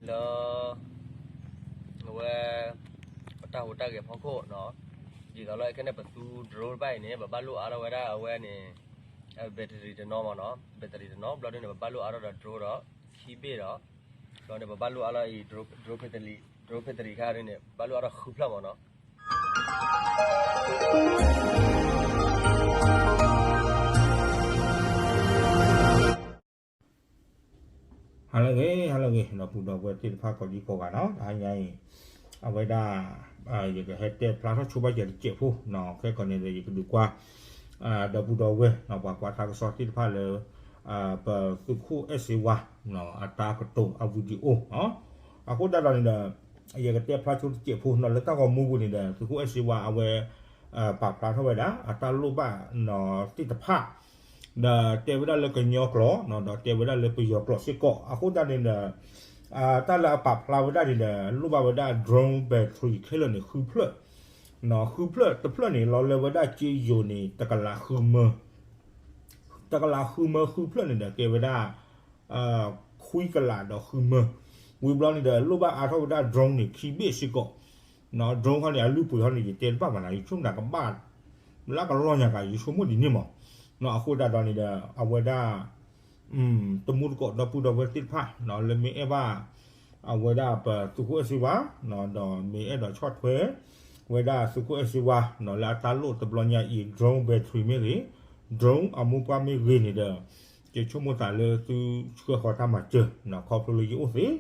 လၢ အဝဲ ပတၢ်ဟူးတၢ်ဂဲၤဖီခိၣ်နီၤ, ဒ်သိးလၢခဲန့ၣ် ပသူ drone တဖၣ်အံၤန့ၣ် ပဘၣ်လိၣ်အါထီၣ်ဝဲဒၣ်အဝဲန့ၣ် battery တနီၤမ့ၢ်နီၤ, battery တနီၤ ဘျီဒုန့ၣ် ပဘၣ်လိၣ်အါထီၣ်ဒီး drone ဒီး ခံဘ့ၣ်ဒီး ဘျီန့ၣ် ပဘၣ်လိၣ်အါထီၣ်အံၤ drone ဖဲတလံး, drone ဖဲတလံးခါဒုန့ၣ် ဘၣ်လိၣ်အါထီၣ်ဃုဖျၢၣ်မ့ၢ်နီၤ. ဟါလၢအဂ့ၤ ဟါလၢအဂ့ၤ ဒီပုၢ်ဒီဝဲၢ်သ့ၣ်တဖၣ်ကိးဒံကိးဂၤနီၤ, တဟါညါအံၤ အဝဲဒၣ် ယကဟဲတဲဖျါထီၣ်ဆိပာ်စၢၤတစဲးဖိနီၤ, ခဲကီးန့ၣ်ဒီး ယကဒုးကွၢ် ဒီပုၢ်ဒီဝဲၢ်နီၤ ပှၤကွၢ်တၢ်ကစီၣ်သ့ၣ်တဖၣ်လၢ ပသုးခိၣ်အဲၣ်စ့ဝါ အတၢ်ကတိၤအ video နီၤ, အဃိသတးဒီးန့ၣ်ဒီး ယကတဲဖျါဆိတစဲးဖိနီၤ လၢတၢ်ဂီၤမူပူၤန့ၣ်ဒီး သုးခိၣ်အဲၣ်စ့ဝါအဝဲ ပာ်ဖျါထီၣ်ဝဲဒၣ် အတၢ်လိၣ်ဘၣ်နီၤသ့ၣ်တဖၣ် ဒီးတဲဝဲဒၣ်လၢကညီကျိာ်နီၤ ဒီးတဲဝဲဒၣ်လၢပယီၤကျိာ်စ့ၢ်ကီး အဃိသတးန့ၣ်ဒီး တၢ်လၢအပာ်ဖျါဝဲဒၣ်န့ၣ်ဒီး လိၣ်ဘၣ်ဝဲဒၣ် drone battery ခဲလၢာ်န့ၣ် ဃုဖျၢၣ်, ဃုဖျၢၣ်တဖျၢၣ်န့ၣ် လီၤလၢဝဲဒၣ်က့ယိၤန့ၣ် တကလးဃုမၢ တကလးဃုမၢဃုဖျၢၣ်န့ၣ်ဒီး ကဲဝဲဒၣ် ခွံကလးဒီးဃုမၢ, ဝံၤဘျီန့ၣ်ဒီး လိၣ်ဘၣ်အါထီၣ်ဝဲဒၣ် drone န့ၣ် ခံဘ့ၣ်စ့ၢ်ကီး, drone ခီန့ၣ် အလုၢ်ပှ့ၤခီန့ၣ် ယတဲတဘၣ်ဘၣ်နီၤ ယဆိကမိၣ်တၢ်ကဘၣ် လၢကလီၢ်ညါကၤ ယဆိကမိၣ်ဒ်န့ၣ်မး, အဃိသတးဒီးန့ၣ်ဒီး အဝဲဒၣ် တမူတကိးဒီပုၢ်ဒီဝဲၢ်သ့ၣ်တဖၣ် လၢမ့ၢ်အဲၣ်ဘၣ် အဝဲဒၣ်ပသုးခိၣ်အဲၣ်စ့ဝါ ဒီးမ့ၢ်အဲၣ်ဒိးဆီၣ်ထွဲ ဝဲဒၣ်သုးခိၣ်အဲၣ်စ့ဝါ လၢအတၢ်လိၣ်တဘျီညါအံၤ drone battery မ့ၢ်ဂ့ၤ drone အမိၢ်ပှၢ်မ့ၢ်ဂ့ၤန့ၣ်ဒီး ယဆိကမိၣ်သးလၢသုဆှၢဃီၤတၢ်မၤစၢၤ ခီဖျိလၢယအိၣ်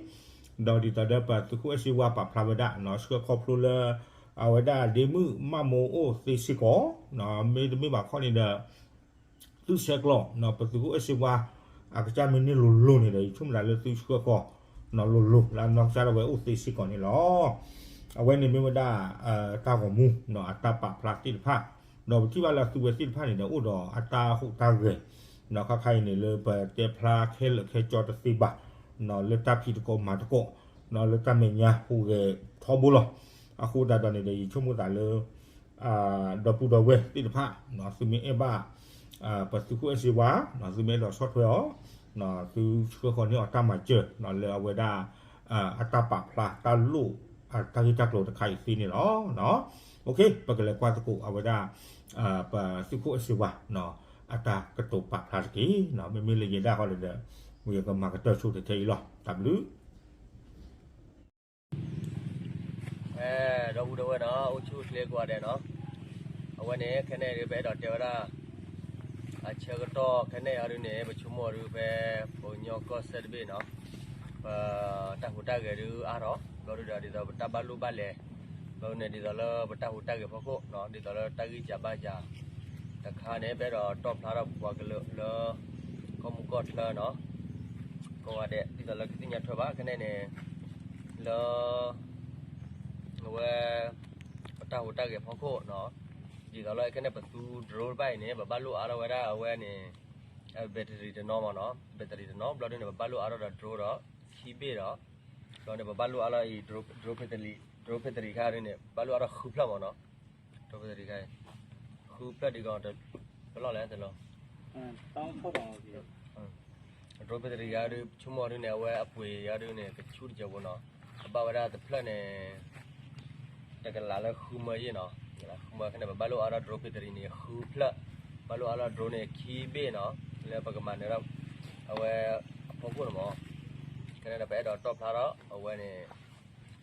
သ့, ဒီးဒ်သိးဒီးပသုးခိၣ်အဲၣ်စ့ဝါပာ်ဖျါဝဲဒၣ် ဆှၢခီဖျိလၢ အဝဲဒၣ်ဒ့မုၣ်မၣ်မိၢ်အိၣ်သ့စ့ၢ်ကီး, မ့တမ့ၢ်ဘၣ်ခီန့ၣ်ဒီး သုဆဲးကျိး ပသုးခိၣ်အဲၣ်စ့ဝါ အကစၢ်မ့ၢ်န့ၢ်လိၤလိၤန့ၣ်ဒီး ယဆိကမိၣ်သးလၢသုဆှၢဃီၤ လိၤလိၤ လၢအနီၢ်ကစၢ်ဒၣ်ဝဲအိၣ်သ့စ့ၢ်ကီးန့ၣ်လီၤ. အဝဲန့ၣ်မ့ၢ်ဝဲဒၣ် တၢ်ဂီၤမူ အတၢ်ပာ်ဖျါသ့ၣ်တဖၣ်, ဒီးပထံၣ်ဘၣ်လၢသုဝဲသ့ၣ်တဖၣ်န့ၣ်ဒီး အိၣ်ဒီးအတၢ်ဟူးတၢ်ဂဲၤ ခါခါအံၤန့ၣ် လၢပတဲဖျါခဲလၢာ်ခဲဆ့တသ့ဘၣ် လၢတၢ်ဖံးသကိးမၤသကိး လၢတၢ်မဲာ်ညါဟူးဂဲၤထီဘိလီၤ. အဃိသတးဒီးန့ၣ်ဒီး ယဆိကမိၣ်သးလၢ ဒီပုၢ်ဒီဝဲၢ်သ့ၣ်တဖၣ် သုမ့ၢ်အဲၣ်ဘၣ် ပသုးခိၣ်အဲၣ်စ့ဝါ သုမ့ၢ်အဲၣ်ဒိးဆီၣ်ထွဲအီၤ သုဆှၢဃီၤန့ၢ်အီၤတၢ်မၤစၢၤ လၢအဝဲဒၣ် အတၢ်ပာ်ဖျါတၢ်လိၣ် အတၢ်ဂ့ၢ်တၢ်ကျိၤတခါအံၤသ့န့ၣ်လီၤ. ပကလဲၤကွၢ်သကိးအဝဲဒၣ် ပသုးခိၣ်အဲၣ်စ့ဝါ အတၢ်ကတိၤပာ်ဖျါတက့ၢ်. မ့မ့ၢ်လၢယဲဒၣ်ဃီဒီး ယကမၤကတၢၢ်ဆိတထဲအံၤလီၤ. တၢ်ဘျုး ဒီပုၢ်ဒီဝဲၢ်နီၤ အိၣ်ဆူၣ်အိၣ်ချ့ကိးဂၤဒဲးနီၤ, အဝဲန့ၣ် ခဲန့ၣ်ဒုး ပအဲၣ်ဒိးတဲဝဲဒၣ် အဆၢကတီၢ်ခဲန့ၣ်အံၤဒုးန့ၣ် ပဆိကမိၣ်ဒုးဖဲ ပှၤကညီကီၢ်စဲၣ်တဘ့ၣ်နီၤ, ပတၢ်ဟူးတၢ်ဂဲၤဒုးအါထီၣ် ဘျီဒုးဒီး ဒ်သိးပတၢ်ဘၣ်လိၣ်ဘၣ်လဲၤ ဘျီဒုးန့ၣ် ဒ်သိးလၢပတၢ်ဟူးတၢ်ဂဲၤဖီခိၣ်နီၤ ဒ်သိးလၢတၢ်ဂံၢ်စၢ်ဘါစၢ် တခါန့ၣ် ပအဲၣ်ဒိးတီၣ်ဖျါထီၣ်ပပှၤကလုာ်လၢ ကီၢ်မုၢ်ကီၢ်ချၢနီၤ, ကိးဂၤဒဲး ဒ်သိးလၢကသ့ၣ်ညါထွဲဘၣ် ခဲန့ၣ်န့ၣ် လၢ အဝဲ ပတၢ်ဟူးတၢ်ဂဲၤဖီခိၣ်နီၤ, ဒ်သိးလၢခဲန့ၣ် ပသူ drone တဖၣ်အံၤန့ၣ် ပဘၣ်လိၣ်အါထီၣ်ဝဲဒၣ်အဝဲန့ၣ် battery တနီၤမ့ၢ်နီၤ, battery တနီၤ ဘျီဒုးန့ၣ် ပဘၣ်လိၣ်အါထီၣ်ဒီး drone ဒီး ခံဘ့ၣ်ဒီး ဘျီန့ၣ် ပဘၣ်လိၣ်အါထီၣ်အံၤ drone ဖဲတလံး drone ဖဲတလံးခါဒုးန့ၣ် ဘၣ်လိၣ်အါထီၣ်ဃုဖျၢၣ်မ့ၢ်နီၤ, drone ဖဲတလံးခါအံၤ ဃုဖျၢၣ်ဒံးကီး ပလီၢ်လဲၣ်တလီၢ် drone ဖဲတလံးခါဒုး ဆိကမိၣ်ဒုးန့ၣ် အဝဲအပှ့ၤယါဒုးန့ၣ် ကဆူၣ်တစဲးဖိနီၤ, ကဘၣ်ဝဲဒၣ်တဖျၢၣ်န့ၣ် တကလးလၢဃုမၢယ့ၣ်နီၤ, ဃုမၢခဲန့ၣ် ပဘၣ်လိၣ်အါထီၣ် drone ဖဲတလံးန့ၣ် ဃုဖျၢၣ်, ဘၣ်လိၣ်အါထီၣ် drone န့ၣ် ခံဘ့ၣ်နီၤ, လၢပကမၤနၢၤဒၣ် အဝဲအဖီခိၣ်န့ၣ်မ့ၢ်, ခဲန့ၣ်ဒီး ပအဲၣ်ဒိးတီၣ်ဖျါထီၣ် အဝဲန့ၣ်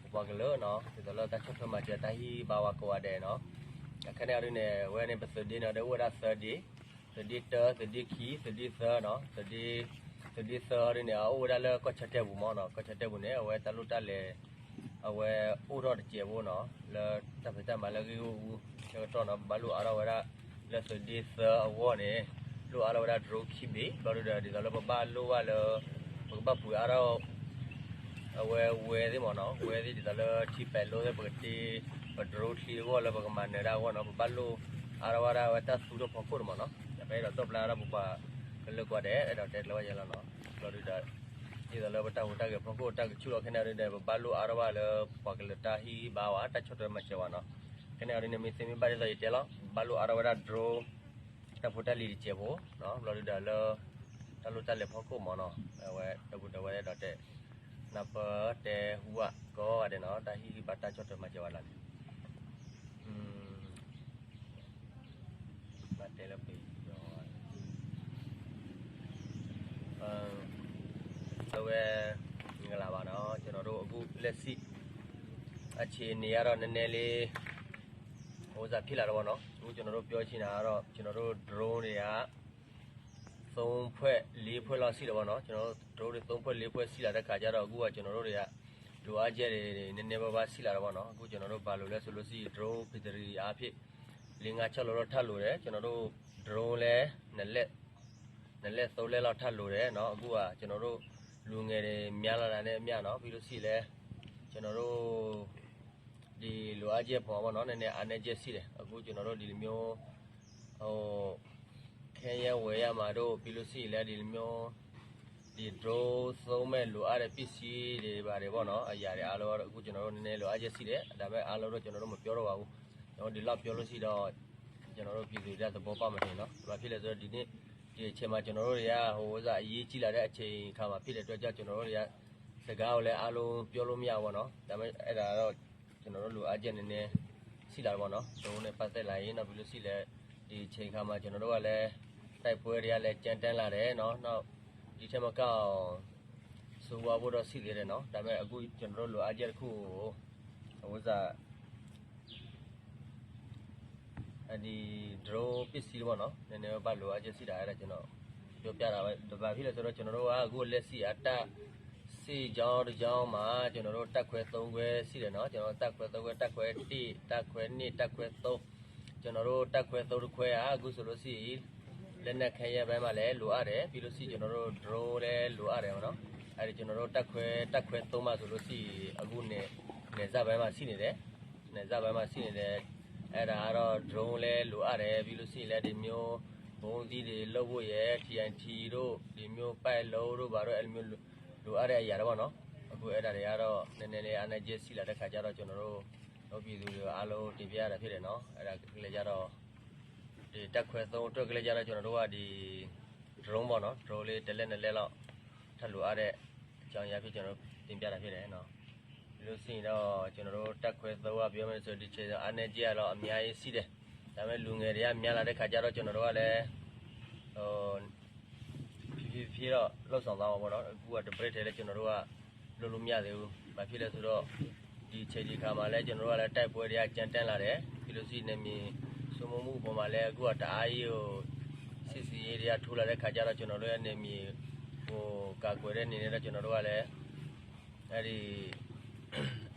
ပပှၤကလုာ်နီၤ, ဒ်သိးလၢတၢ်ဆီၣ်ထွဲမၤစၢၤတၢ်ဟံၣ်ဘါဝဲကိးဂၤဒဲးနီၤ, ခဲန့ၣ်အံၤဒုးန့ၣ် အဝဲန့ၣ် ပသုးဒ့နီၤ ဒီးအိၣ်ဝဲဒၣ်သၢဒ့, သုးဒ့တၢ သုးဒ့ခံ သုးဒ့သၢနီၤ, သုးဒ့ သုးဒ့သၢအံၤဒုးန့ၣ် အအိၣ်ဝဲဒၣ်လၢကီၢ်ဆၢတဲာ်ပူၤမ့ၢ်နီၤ, ကီၢ်ဆၢတဲာ်ပူၤန့ၣ် အဝဲတၢ်လိၣ်တၢ်လဲၤ အဝဲအိၣ်ထီၣ်တစဲးဖိနီၤ, လၢတၢ်ဖံးတၢ်မၤလၢဂ့ၢ်ဂီၢ်အူဆၢကတီၢ်နီၤ, ပဘၣ်လိၣ်အါထီၣ်ဝဲဒၣ် လၢသုးဒ့သၢအဂီၢ်န့ၣ် လိၣ်အါထီၣ်ဝဲဒၣ် drone ခံဘ့ၣ်, ဘျီဒုးဒီး ဒ်သိးလၢပဘၣ်လိၣ်ဘၣ်လၢ ပကဘၣ်ပှ့ၤအါထီၣ် အဝဲဝဲသ့ၣ်မ့ၢ်နီၤ, ဝဲသ့ၣ်ဒ်သိးလၢထံပဲာ်လိသ့ၣ် ပကတ့ ပ drone ချံအဂီၢ်လၢပကမၤနၢၤဒၣ်အဂီၢ်နီၤ, ပဘၣ်လိၣ်အါထီၣ်ဝဲဒၣ်အဝဲတၢ်သူၣ်ထီၣ်ဖီခိၣ်န့ၣ်မ့ၢ်နီၤ, ဒီးပအဲၣ်ဒိးတီၣ်ဖျါထီၣ်ပပှၤကလုာ်ကိးဂၤဒဲး အဲၣ်ဒိးတဲလၢၤဝဲယဲလီၤနီၤ, ဘျီဒုးဒီး ဒ်သိးလၢပတၢ်ဟူးတၢ်ဂဲၤဖီခိၣ် တၢ်ကဆူၣ်လီၤခဲန့ၣ်အံၤဒုးဒီး ပဘၣ်လိၣ်အါထီၣ်ဘၣ်လၢပှၤကလုာ်တၢ်ဟံၣ်ဘါဝဲ တၢ်ဆီၣ်ထွဲမၤစၢၤဝဲနီၤ, ခဲန့ၣ်အံၤဒုးန့ၣ် မ့ၢ်သ့မ့ၢ်ဘၣ်ဒ်သိးယတဲလီၤ ဘၣ်လိၣ်အါထီၣ်ဝဲဒၣ် drone တၢ်ဖိတၢ်လံၤတစဲးဖိနီၤ, ဘျီဒုးဒီးလၢ တၢ်လိၣ်တၢ်လဲၤဖီခိၣ်မ့ၢ်နီၤ, အဝဲဒီပုၢ်ဒီဝဲၢ်အဲၣ်ဒိးတဲ ပတဲဟူဘၣ်ကိးဂၤဒဲးနီၤ တၢ်ဟ့ၣ်ဂံၢ်ဘါတၢ်ဆီၣ်ထွဲမၤစၢၤဝဲဒၣ်န့ၣ် ဘၣ်တဲလၢပယီၤ အဝဲ မင်္ဂလာပါနော် ကျွန်တော်တို့အခုလက်ရှိ အခြေအနေကတော့နည်းနည်းလေး ဟိုစားဖြစ်လာတော့ဗောနော် အခုကျွန်တော်တို့ပြောချင်တာကတော့ကျွန်တော်တို့ drone တွေက သုံးဖွဲ့လေးဖွဲ့လောက်ရှိတယ်ဗောနော် ကျွန်တော်တို့ drone တွေသုံးဖွဲ့လေးဖွဲ့ရှိလာတဲ့ခါကျတော့အခုကကျွန်တော်တို့တွေက လိုအပ်ချက်တွေနည်းနည်းပါးပါးရှိလာတယ်ဗောနော် အခုကျွန်တော်တို့ဘာလို့လဲဆိုလို့ရှိရင် drone ဖက်တရီအားဖြင့် လေးငါးခြောက်လုံးတော့ထပ်လိုတယ် ကျွန်တော်တို့ drone လဲ နှစ်လက်နှစ်လက်သုံးလက်လောက်ထပ်လိုတယ်နော်အခုကကျွန်တော်တို့လူငယ်တွေများလာတာနဲ့အမျှနော်ပြီးလို့ရှိရင်လဲကျွန်တော်တို့ဒီလိုအပ်ချက်ပေါ်ပေါ့နော်နည်းနည်းအားနည်းချက်ရှိတယ်အခုကျွန်တော်တို့ဒီလိုမျိုးဟိုခဲယဲဝယ်ရမှာတို့ပြီးလို့ရှိရင်လဲဒီလိုမျိုးဒီ drone သုံးမဲ့လိုအပ်တဲ့ပစ္စည်းတွေပါတယ်ပေါ့နော်အရာတွေအားလုံးကတော့အခုကျွန်တော်တို့နည်းနည်းလိုအပ်ချက်ရှိတယ်ဒါပေမဲ့အားလုံးတော့ကျွန်တော်တို့မပြောတော့ပါဘူးကျွန်တော်ဒီလောက်ပြောလို့ရှိတော့ကျွန်တော်တို့ပြည်သူတွေကသဘောပေါက်မှာထင်နော်ဘာဖြစ်လဲဆိုတော့ဒီနေ့ဒီအချိန်မှာကျွန်တော်တို့တွေကဟိုဥစားအရေးကြီးလာတဲ့အချိန်အခါမှာဖြစ်တဲ့အတွက်ကြောင့်ကျွန်တော်တို့တွေကစကားကိုလည်းအားလုံးပြောလို့မရဘူးပေါ့နော်ဒါပေမဲ့အဲ့ဒါတော့ကျွန်တော်တို့လိုအပ်ချက်နည်းနည်းရှိလာတယ်ပေါ့နော်ကျွန်တော်တို့နဲ့ပတ်သက်လာရင်နောက်ပြီးလို့ရှိလဲဒီအချိန်အခါမှာကျွန်တော်တို့ကလည်းတိုက်ပွဲတွေကလည်းကြမ်းတမ်းလာတယ်နော်နောက်ဒီထက်မကအောင်ဆိုးဝါးဖို့တော့ရှိသေးတယ်နော်ဒါပေမဲ့အခုကျွန်တော်တို့လိုအပ်ချက်တစ်ခုကိုအဝိဇ္ဇာ ဒီ drone ပစ္စည်းပေါ့နော်နည်းနည်းပါလိုအပ်ချက်ရှိတာအဲ့ဒါကျွန်တော်ပြောပြတာပဲတပါဖြစ်လဲဆိုတော့ကျွန်တော်တို့ကအခုလက်ရှိအတစစ်ကြောင်းတစ်ကြောင်းမှာကျွန်တော်တို့တပ်ခွဲသုံးခွဲရှိတယ်နော်ကျွန်တော်တပ်ခွဲသုံးခွဲတပ်ခွဲတစ်တပ်ခွဲနှစ်တပ်ခွဲသုံးကျွန်တော်တို့တပ်ခွဲသုံးတစ်ခွဲကအခုဆိုလို့ရှိရင်လက်နက်ခဲယမ်းပိုင်းမှာလည်းလိုအပ်တယ်ပြီးလို့ရှိရင်ကျွန်တော်တို့ drone လည်းလိုအပ်တယ်ပေါ့နော်အဲ့ဒီကျွန်တော်တို့တပ်ခွဲတပ်ခွဲသုံးမှာဆိုလို့ရှိရင်အခုနယ်နယ်စပ်ပိုင်းမှာရှိနေတယ်နယ်စပ်ပိုင်းမှာရှိနေတယ်အဲ့ဒါကတော့ drone လည်းလိုအပ်တယ်ပြီးလို့ရှိရင်လည်းဒီမျိုးဘုံသီးတွေလုပ်ဖို့ရယ် ထီႇအၢၣ်ထီၣ် တို့ဒီမျိုးပဲ့လုံးတို့ဘာတို့အဲ့လိုမျိုးလိုအပ်တဲ့အရာတွေပေါ့နော်အခုအဲ့ဒါတွေကတော့နည်းနည်းလေးအားနည်းချက်ရှိလာတဲ့ခါကျတော့ကျွန်တော်တို့တို့ပြည်သူတွေအားလုံးတင်ပြရတာဖြစ်တယ်နော်အဲ့ဒါကလေးကျတော့ဒီတပ်ခွဲသုံးအတွက်ကလေးကျတော့ကျွန်တော်တို့ကဒီ drone ပေါ့နော် drone လေးတစ်လက်နှစ်လက်လောက်ထပ်လိုအပ်တဲ့အကြောင်းအရာဖြစ်ကျွန်တော်တို့တင်ပြတာဖြစ်တယ်နော်ဒီလိုရှိရင်တော့ကျွန်တော်တို့တပ်ခွဲသုံးကပြောမယ်ဆိုဒီချိန်တော့အားနည်းချက်ကတော့အများကြီးရှိတယ်ဒါပေမဲ့လူငယ်တွေကများလာတဲ့ခါကျတော့ကျွန်တော်တို့ကလည်းဟိုဖြည်းဖြည်းဖြည်းတော့လှုပ်ဆောင်သွားမှာပေါ့နော်အခုကတပြိထဲလဲကျွန်တော်တို့ကလုပ်လို့မရသေးဘူးဘာဖြစ်လဲဆိုတော့ဒီချိန်ဒီခါမှာလဲကျွန်တော်တို့ကလည်းတိုက်ပွဲတွေကကြမ်းတမ်းလာတယ်ပြီးလို့ရှိရင်နယ်မြေစိုးမိုးမှုအပေါ်မှာလဲအခုကတအားကြီးကိုစစ်ဆင်ရေးတွေကထိုးလာတဲ့ခါကျတော့ကျွန်တော်တို့ရဲ့နယ်မြေကိုကာကွယ်တဲ့အနေနဲ့တော့ကျွန်တော်တို့ကလည်းအဲ့ဒီ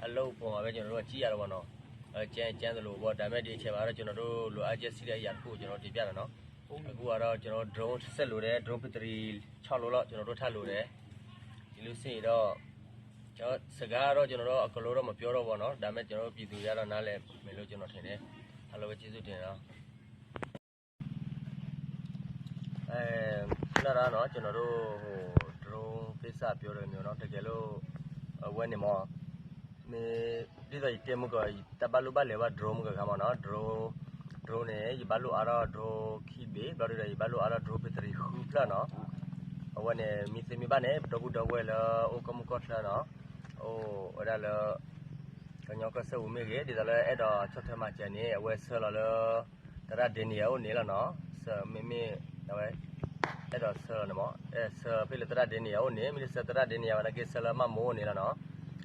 အလုပ်အပေါ်မှာပဲကျွန်တော်တို့ကကြည့်ရတော့ပါတော့အဲကျန်းကျန်းသလိုပေါ့ဒါပေမဲ့ဒီအချိန်မှာတော့ကျွန်တော်တို့လိုအပ်ချက်ရှိတဲ့အရာတစ်ခုကိုကျွန်တော်တင်ပြတာနော်အခုကတော့ကျွန်တော် drone ဆက်လိုတယ် drone ဖက်တရီ6လုံးလောက်ကျွန်တော်တို့ထပ်လိုတယ်ဒီလိုစင်ရင်တော့ကျွန်တော်စကားတော့ကျွန်တော်တို့အကလို့တော့မပြောတော့ပါတော့ဒါပေမဲ့ကျွန်တော်တို့ပြည်သူတွေကတော့နားလည်မယ်လို့ကျွန်တော်ထင်တယ်အားလုံးပဲကျေးဇူးတင်နော်အဲလာတာနော်ကျွန်တော်တို့ဟို drone ကိစ္စပြောတယ်မျိုးနော်တကယ်လို့အဝဲနေမော်မင်းဒီတော့တဲမကတဘလို့ဘလဲဝါ drone မကခါမနော် drone drone န့ၣ်ယဘလို့အါတော့ drone ခိဘ့ဘလို့ဒီတော့ယဘလို့အါတော့ drone ဖက်တရီဃုဖျၢၣ်နော်အဝဲန့ၣ်မံသ့မံဘၣ်န့ၣ် ပဒီပုၢ်ဒီဝဲၢ်လၢအိၣ်ကီၢ်မုၢ်ကီၢ်ချၢနီၤ အိၣ်ဝဲဒၣ်လၢ ကညီကီၢ်စဲၣ်ပူၤမ့ၢ်ဂ့ၤ ဒ်သိးလၢအဲၣ်ဒိးဆီၣ်ထွဲမၤစၢၤန့ၣ် အဝဲဆှၢလီၤလၢ သရၣ်ဒ့န့ယၤအိၣ်န့ၣ်လီၤနီၤ မ့မ့ၢ်အဝဲ အဲၣ်ဒိးဆှၢလီၤန့ၣ်မး အဲၣ်ဆှၢဖဲလၢသရၣ်ဒ့န့ယၤအိၣ်န့ၣ် မ့ၢ်တဆှၢသရၣ်ဒ့န့ယၤဝဲနာ်က့ ဆှၢလၢမၢ်မိၢ်အိၣ်န့ၣ်လီၤနီၤ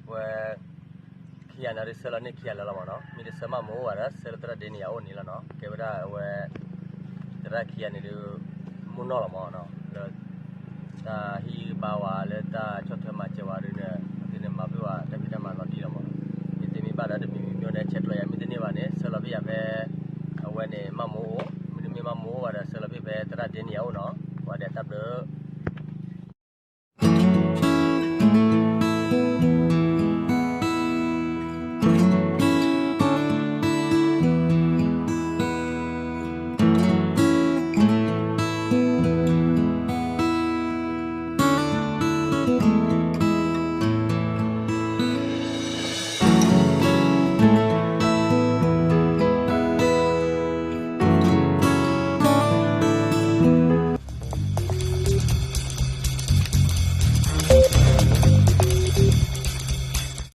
အဝဲ ခံဂၤန့ၣ်ဒီးဆှၢလီၤန့ၢ်ခံဂၤလၢလီၤမးနီၤ မ့ၢ်တဆှၢမၢ်မိၢ်အိၣ်ဘၣ်ဒီး ဆှၢလၢသရၣ်ဒ့န့ယၤအိၣ်န့ၣ်လီၤနီၤ ကဲဝဲဒၣ်အဝဲ သရၣ်ခံဂၤန့ၣ်ဒီး မိၢ်နီၢ်လီၤမးနီၤ လၢ တၢ်ဟံးဘါဝဲလၢတၢ်ဆီၣ်ထွဲမၤစၢၤဝဲဒ်န့ၣ် အဝဲသ့ၣ်န့ၣ်မၤဖဲဝဲတၢ်ဖံးတၢ်မၤလီၤတံၢ်လီၤမးနီၤ မ့တမ့ၢ်ဘၣ်ဒီးတမံၤမံၤမ့ၢ်အိၣ်န့ၣ် ဆဲးကျိးယၤမ့တန့ၢ်ဘၣ်န့ၣ် ဆှၢလီၤဖဲယၤဖဲ အဝဲန့ၣ်မၢ်မိၢ်အိၣ် မ့တမ့ၢ်မၢ်မိၢ်အိၣ်ဘၣ်ဒီး ဆှၢလီၤဖဲဖဲသရၣ်ဒ့န့ယၤအိၣ်နီၤ ပှၤဒဲးတၢ်ဘျုး